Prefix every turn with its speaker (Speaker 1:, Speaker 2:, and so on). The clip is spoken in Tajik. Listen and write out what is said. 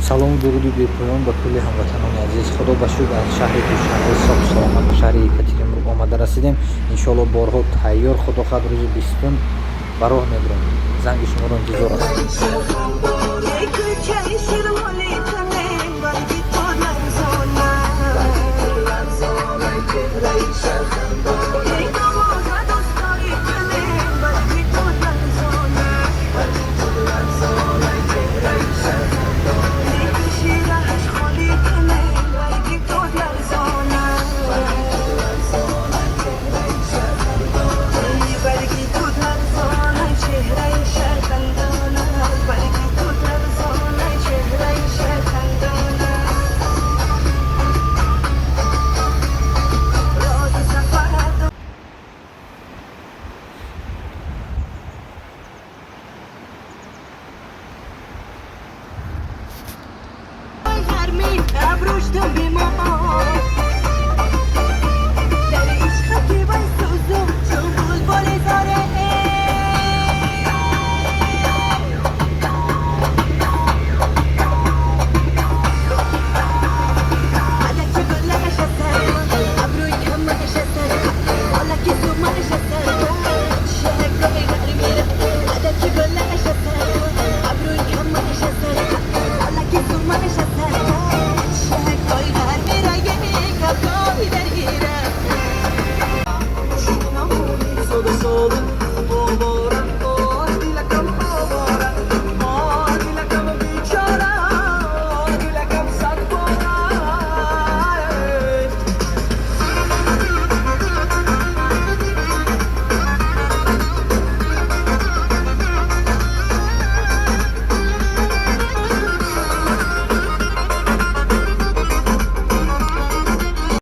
Speaker 1: Салому дуруди бепоён ба кулли ҳамватанони азиз. Худо ба шукр, аз шаҳри Душанбе соҳу саломат ба шаҳри Екатеринбург омада расидем. Иншоалло, борҳо тайёр, худо хоҳад, рӯзи 20-ум ба роҳ мебурем. Занги шуморо интизор ҳастем.
Speaker 2: Кӯчаи ширволи тунем, барги ту ларзона, эй навоза, дӯстдори тунем, барги ту ларзона, эй куширааш холи тунем, барги ту ларзона, эй барги ту ларзона, чеҳраи шархандона, барги ту ларзона, чеҳраи шархандона, рози сафар. Гармин абрӯш ту бимон.